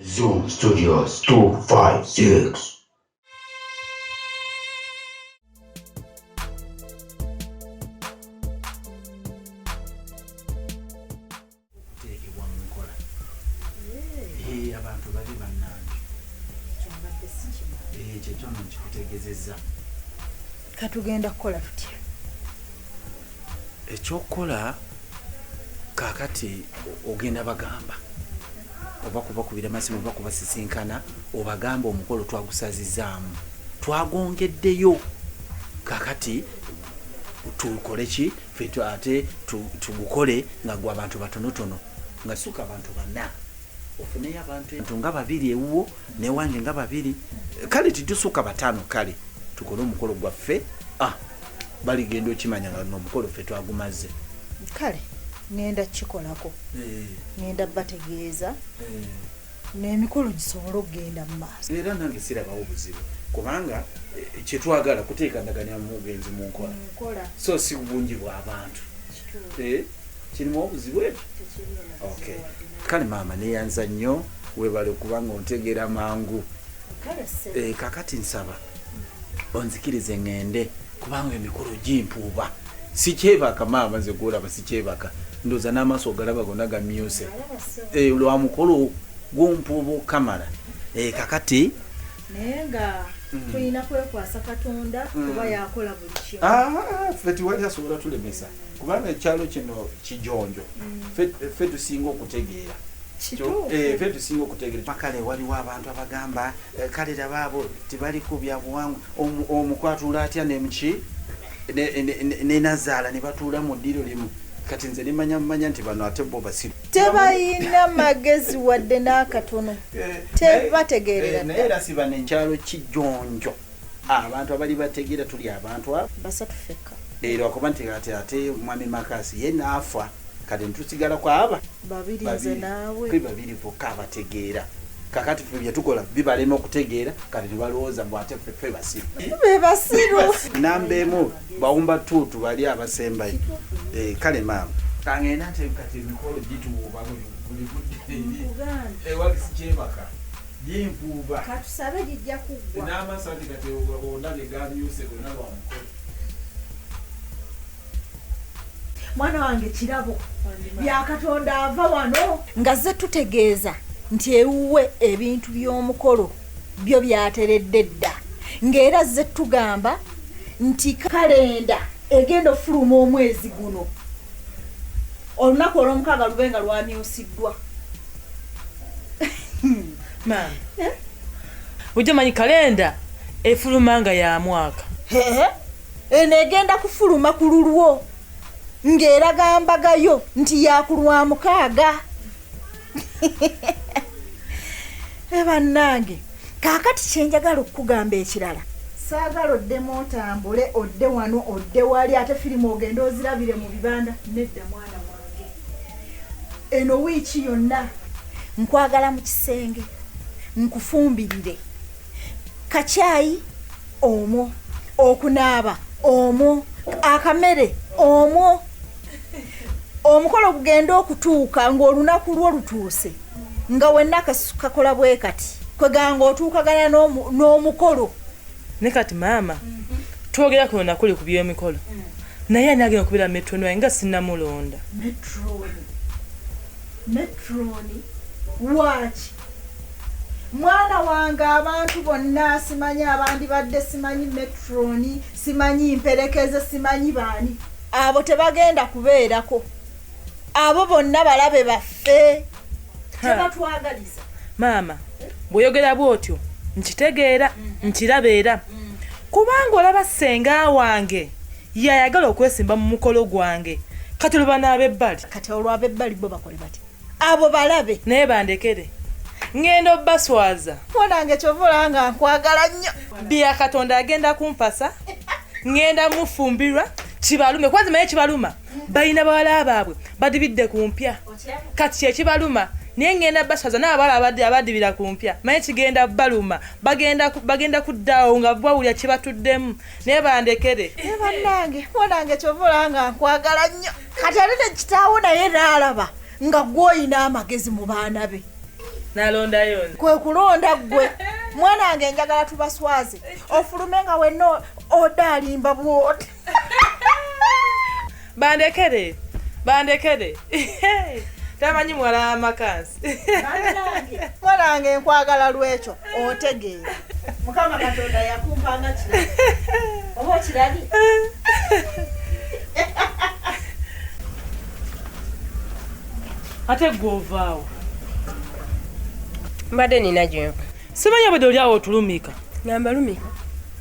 Zoom Studios 256. Okuteekebwa mu nkola. Eh, abantu babi bannange. Eh, kyekyo nno nkikutegeezezza. Katugenda kukola tutya? Ekyokukola kaakati ogenda bagamba oba kubakubira masimu oba kubasisinkana obagamba omukolo twagusazizaamu twagwongeddeyo kakati tukole ki fe ate tugukole nga gwe abantu batonotono nga suka abantu bana ofuneyo abantu nga babiri ewuwo newange nga babiri kale titusuka batano kale tukole omukolo gwaffe ah, baligenda okimanya nga nomukolo ffe twagumaze kale ngenda kikolako eh. ngenda bategeeza eh. n'emikolo gisobole okugenda mu maaso era nange sirabawo buzibu kubanga eh, kyetwagala kuteeka ndagano ya mugenzi mu nkola so si bungi bw'abantu kirimu obuzibu ekyo okay kale maama neyanza nnyo webale kubanga ontegeera mangu kakati nsaba onzikirize ŋŋende kubanga emikolo gimpuuba sikyebaka maama nze gwolaba sikyebaka ndoza n'amaaso ogalaba gonna gamyuse eh, lwa mukolo gumpuuba okukamala eh, kakati naye nga mm. tulina kwekwasa katonda mm. kuba yakola buli kimu ah, ffe tiwali asobola tulemesa kubanga ekyalo kino kijonjo mm. ffe tusinga okutegeera eh, ffe tusinga okutegeera kale waliwo abantu abagamba Eh, kale laba abo tebaliko byabuwangwa omukwatuula atya nemuki nenazaala ne batuula mu ddiro limu kati nze nemanya mumanya nti bano ate bo basiru tebalina magezi wadde n'akatono eh, tebategeerera eh, naye era siba nekyalo kijonjo abantu abali bategeera tuli abantu abo basatu fekka lwakuba nti ate ate mwami makasi ye naafa kati ntusigala kwaba babiri nze naawe kwe babiri bokka abategeera kakati ffe byetukola bibalema okutegeera kati nebalowooza mbu ate ffe ffe basiru be basiru namba emu bawumba tuutu bali abasembayo eh, kale maama kangenda nti kati emikolo gituwuuba buli budde eri ewali sikyebaka gimpuuba katusabe gijja kuggwa n'amaaso anti kati ondabye gamyuse gonna lwa mukolo mwana wange kirabo byakatonda ava wano nga ze tutegeeza nti ewuwe ebintu by'omukolo byo byateredde dda ng'era ze tugamba nti kalenda egenda okufuluma omwezi guno olunaku olwomukaaga lube nga lwamyusiddwa maama eh? ojja manyi kalenda efuluma nga ya mwaka eno egenda kufuluma ku lulwo ng'eraga mbagayo nti yakulwamukaaga e bannange kaakati kyenjagala okukugamba ekirala saagala oddemu otambule odde wano odde wali ate firimu ogende ozirabire mu bibanda nedda mwana wange eno wiiki yonna nkwagala mu kisenge nkufumbirire Kacaayi omwo, okunaaba omwo, akamere omwo. Omukolo gugende okutuuka ng'olunaku lwo lutuuse nga wenna kakola bwe kati kweganga otuukagana n'omukolo. Ne kati maama twogera kuno nakuli ku by'emikolo naye ani agenda okubeera metron wange nga sinnamulonda? Metroni, metroni waaki? Mwana wange abantu bonna simanyi abandibadde simanyi metroni simanyi mperekeze simanyi baani abo tebagenda kubeerako abo bonna balabe baffe tebatwagaliza maama bw'oyogera bw'otyo nkitegeera nkiraba era kubanga olaba ssenga wange yayagala okwesimba mu mukolo gwange kati olwo bano ab'ebbali kati olwo ab'ebbali bo bakole batya abo balabe naye bandekere ŋŋenda obbaswaza mwanange kyova olaba nga nkwagala nnyo bya katonda agenda kumpasa ŋŋenda mufumbirwa kibalume kuba zimanyi kibaluma balina bawala baabwe badibidde ku mpya kati kyekibaluma naye ŋŋenda baswaza naye abawala abadibira ku mpya manyi kigenda baluma bagenda kuddaawo nga bawulira kibatuddemu naye bandekere naye bannange mwanange kyova olaba nga nkwagala nnyo kati ate ne kitaawo naye n'alaba nga gwe olina amagezi mu baana be. Nalondayo Kwe kulonda ggwe. Mwana wange njagala tubaswaze. Ofulume nga wenna odaalimba bw'oti. Bandekere. Bandekere. Tamanyi muwala w'amakansi. Mwana wange nkwagala lwekyo otegeera. Mukama Katonda yakumpa nga kirabye. Oba okirabye? Ate ggwe ovaawo. Mbadde nina gyenva. Simanyi obwedde oli awo otulumika. Nga mbalumika?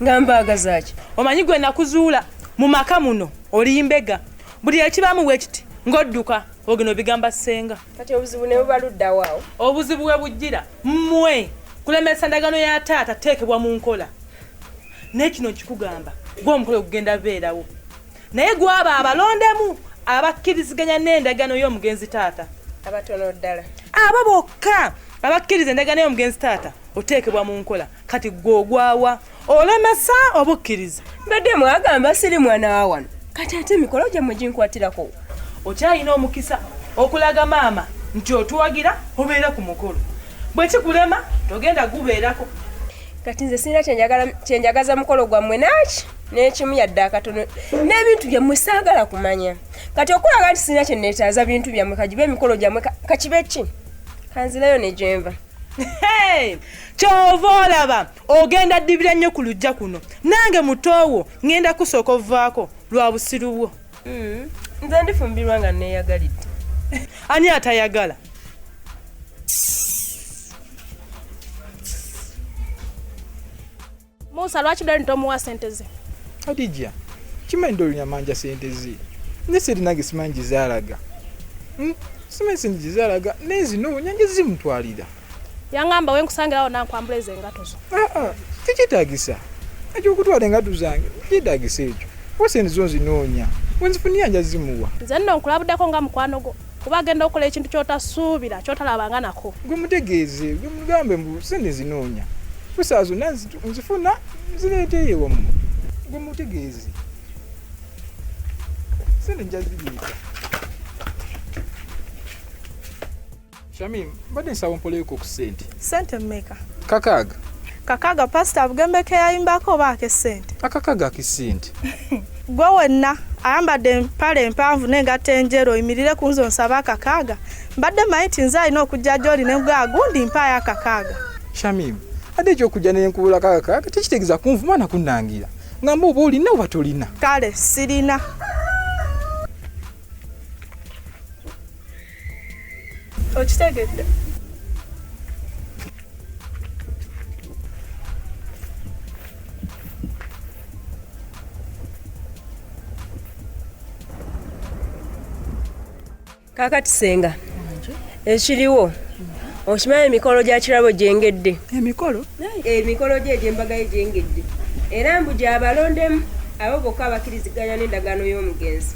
Nga mbaagaza ki? Omanyi gwe nakuzuula mu maka muno oli mbega. Buli ekibaamu bwe kiti ng'odduka ogenda obigamba ssenga. Kati obuzibu ne buba ludda wa awo? Obuzibu we bujjira mmwe kulemesa ndagaano ya taata teekebwa mu nkola. Naye kino nkikugamba gwe omukolo gugenda beerawo. Naye gw'abo abalondemu abakkiriziganya n'endagaano y'omugenzi taata. Abatono ddala. Abo bokka abakkiriza endagaano y'omugenzi taata oteekebwa mu nkola. Kati ggwe ogwawa olemesa obukkiriza. Mbadde mwagamba siri mwana wa wano. Kati ate emikolo gyammwe ginkwatirako. Okyalina omukisa okulaga maama nti otuwagira obeera ku mukolo. Bwe kikulema togenda gubeerako. Kati nze sirina kye njagaza mukolo gwammwe naki n'ekimu yadde akatono. N'ebintu byammwe saagala kumanya. Kati okulaga nti sirina kye neetaaza bintu byammwe kagibe emikolo gyammwe kakibe ki? Kanzireyo ne gyenva. Ky'ova olaba ogenda ddibira nnyo ku luggya kuno. Nange mutoowo ŋŋenda kusooka ovaako lwa busiru bwo. Nze ndifumbirwa nga neeyagalidde. Ani atayagala? Musa lwaki Doreen tomuwa ssente ze? Hadija, kimanyi Doreen amanja ssente ze. Naye ssente nange simanyi gye zaalaga. Simanyi ssente gye zaalaga naye zinoonya nja zimutwalira. Yangamba we nkusangirawo nankwambula ezo engatto zo. Aa, tekyetaagisa. Eky'okutwala engatto zange tekyetaagisa ekyo. Kuba ssente zo nzinoonya. Bwe nzifunira nja zimuwa. Nze nno nkulabuddeko nga mukwano gwo. Kuba agenda okukola ekintu ky'otasuubira ky'otalabanga nako. Gwe mutegeeze, gwe mugambe mbu ssente nzinoonya. Kusa zonna nzifuna nzireeteyo ewammwe. Gwe mutegeeze. Ssente nja zireeta. Shamim, mbadde nsaba ompoleeko ku ssente. Ssente mmeka? Kakaaga. Kakaaga pasita Bugembe ke yayimbako oba ak'essente? Akakaaga ak'essente. Ggwe wenna ayambadde empale empanvu n'engatto enjeru oyimirire ku nze onsabe akakaaga? Mbadde mmanyi nti nze alina okujja gy'oli ne nkugamba gundi mpaayo akakaaga. Shamim, ate eky'okujja ne nkubulako akakaaga tekitegeeza kunvuma na kunnangira. Ngamba oba olina oba tolina. Kale sirina. Okitegedde? Kaakati ssenga, ekiriwo okimanyi emikolo gya Kirabo gyengedde. Emikolo? Emikolo gye egy'embaga ye gyengedde. Era mbu gy'abalondemu abo bokka abakkiriziganya n'endagaano y'omugenzi.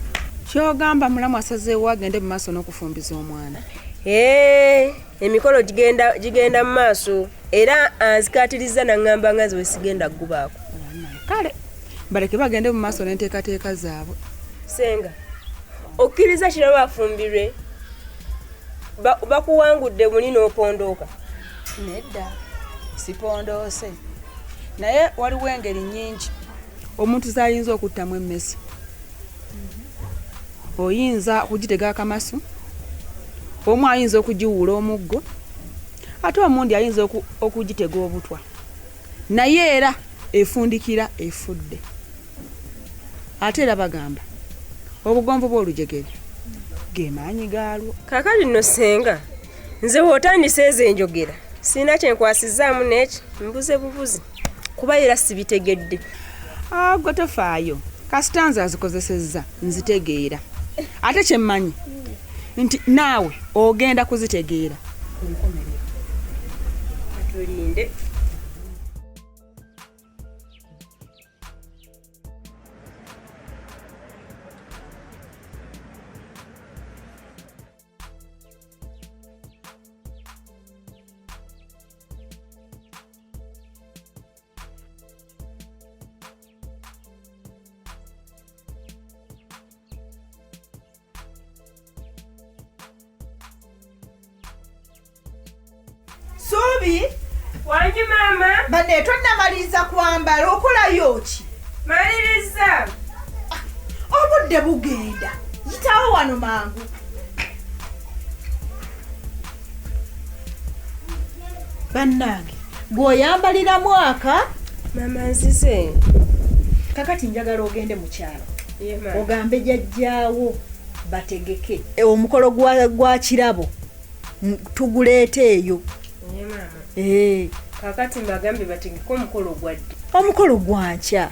Ky'ogamba mulamu asazeewo agende mu maaso n'okufumbiza omwana? Ee, emikolo gigenda gigenda mu maaso era anzikaatirizza n'aŋŋamba nga nze bwe sigenda kugubaako. Kale baleke bagende mu maaso n'enteekateeka zaabwe. Ssenga, okkiriza Kirabo afumbirwe? Bakuwangudde muli n'opondooka? Nedda, sipondoose. Naye waliwo engeri nnyingi omuntu z'ayinza okuttamu emmese. Oyinza okugitega akamasu, omu ayinza okugiwuula omuggo, ate omundi ayinza okugitega obutwa. Naye era efundikira efudde. Ate era bagamba obugonvu bw'olujegere ge maanyi gaalwo. Kaakati nno ssenga, nze bw'otandise ezo enjogera sirina kye nkwasizzaamu n'eki, mbuze bubuzi kuba era sibitegedde. Ggwe tofaayo, kasita nze azikozesezza nzitegeera. Ate kye mmanyi nti naawe ogenda kuzitegeera ku nkomerero. Katulinde. Suubi. Wangi maama. Bane tonnamaliriza kwambala okolayo ki? Maliriza. Obudde bugenda. Yitawo wano mangu. Bannange, bw'oyambalira mwaka? Maama nzize. Kakati njagala ogende mu kyalo. Ogambe jjajjaawo bategeke. Omukolo gwa Kirabo tuguleete eyo. Ye maama. Kakati mbagambe bategeke omukolo gwa ddi? Omukolo gwa nkya.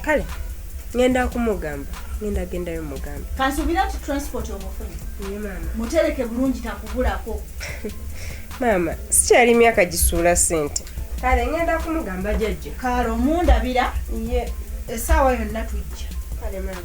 Kale ngenda kumugamba. Ngenda gendayo mugamba. Kansuubira nti transport omufunye. Ye maama. Mutereke bulungi takubulako. Maama, sikyali myaka gisuula ssente. Kale ngenda kumugamba jjajja. Kale omundabira. Ye. Essaawa yonna tujja. Kale maama.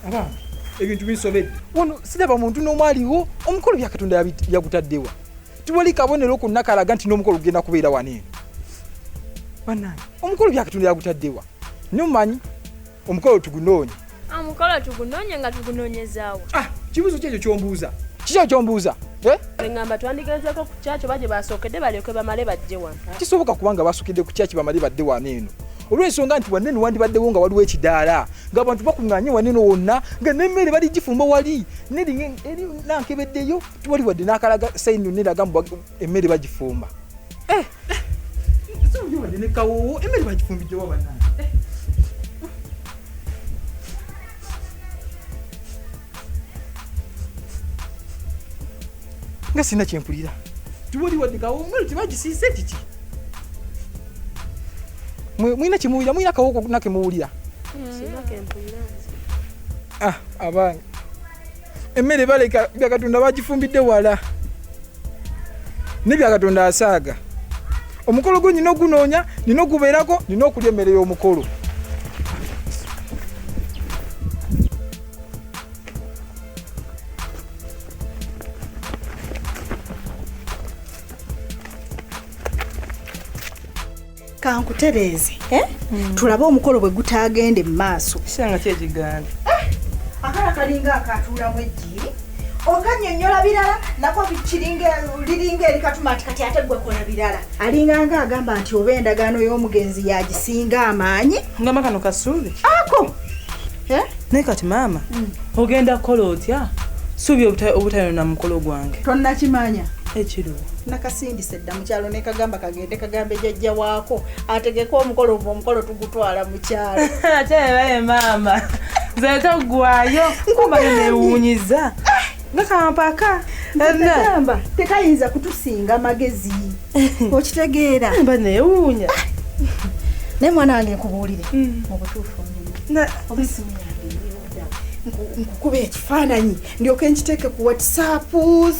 Abaana, ebintu binsobedde. Wano siraba muntu n'omu aliwo, omukolo bya Katonda yagutaddewa. Tiwali kabonero konna kalaga nti n'omukolo gugenda kubeera wano eno. Bannange, omukolo bya Katonda yagutaddewa. N'omumanyi, omukolo tugunoonye. Omukolo tugunoonye nga tugunoonyezaawa. Kibuuzo ki ekyo ky'ombuuza? Kiki ekyo ky'ombuuza? Ngamba twandigenzeeko ku kyaki oba gye basookedde balyoke bamale bajje wano. Kisoboka kubanga basookedde ku kyaki bamale badde wano eno. Olw'ensonga nti wanene wandibaddewo nga waliwo ekidaala ng'abantu bakuŋŋaanye wanene wonna nga n'emmere bali gifumba wali eri nankebeddeyo tiwali wadde n'akalaga sayini yonna eraga mbu emmere bagifumba. Si wadde ne kawoowo emmere bagifumbiddewa bannange. Nga sirina kye mpulira. Tiwali wadde kawoowo emmere tebagisiise kiki? Mwina kimuwulira, mwina kawoko nake muwulira. Abange. Emmere baleka bya Katonda bagifumbidde wala. Ne bya Katonda asaaga. Omukolo gwo nina ogunoonya, nina ogubeerako, nina okulya emmere y'omukolo. Kankutereeze, tulabe omukolo bwe gutaagende mu maaso. Kisanga ki ekiganda? Akala kalinga akatuulamu eggi, okannyonnyola birala, nako liringa erikatuma nti kati ate gwe kola birala. Alinga nga agamba nti oba endagaano y'omugenzi yagisinga amaanyi. Ngamba kano Kasuubi. Ako! Naye kati maama, ogenda kukola otya? Suubi obutayonona mukolo gwange. Tonnakimanya. Ekiriwo. Nakasindise dda mu kyalo ne kagamba kagende kagambe jjajja waako ategeke omukolo ogwo omukolo tugutwala mu kyalo. Ate ebaye maama, nze toggwayo nkumba neewuunyiza. Nga kampaka. Nze tekayinza kutusinga magezi. Okitegeera. Mba neewuunya. Naye mwana wange nkubuulire mu butuufu oba essimu yange erudda nkukuba ekifaananyi ndyoke nkiteeke ku WhatsApp,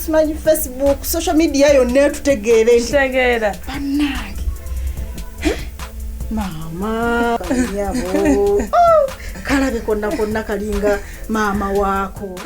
simanyi Facebook, social media yonna etutegeere nti Kitegeera. Bannange. Maama kanyabo. Kalabe konna konna kalinga maama waako.